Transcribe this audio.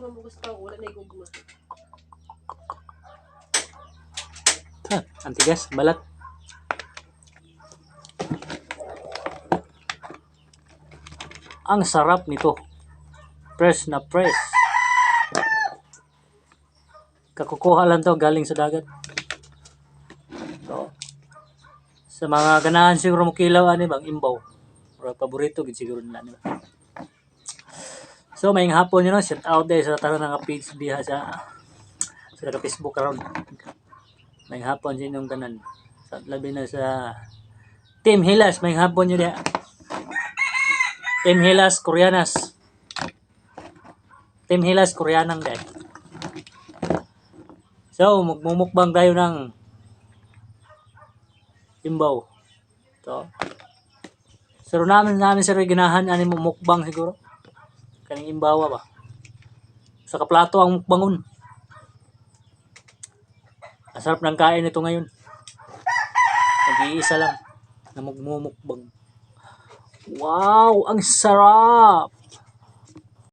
Man mo gusto, wala na gugma. Ha, ang tigas, balat. Ang sarap nito. Fresh na fresh. Kakukuha lang to galing sa dagat. So, sa mga ganahan siguro mo kilaw ani bang imbaw. Or paborito gid siguro nila ani ba. So may hapon yun, no? Shout out day sa tanan nga page diha sa naka Facebook karon. May hapon sa inyong tanan. Sa labi na sa Team Hilas, may hapon yun diha. Team Hilas Koreanas. Team Hilas Koreanang diha. So, magmumukbang tayo ng imbaw. To. Sir namin sir ginahan ani mo mukbang siguro. Kaning imbawa ba. Sa kaplato ang mukbangon. Ang sarap ng kain nito ngayon. Nag-iisa lang na magmumukbang. Wow, ang sarap!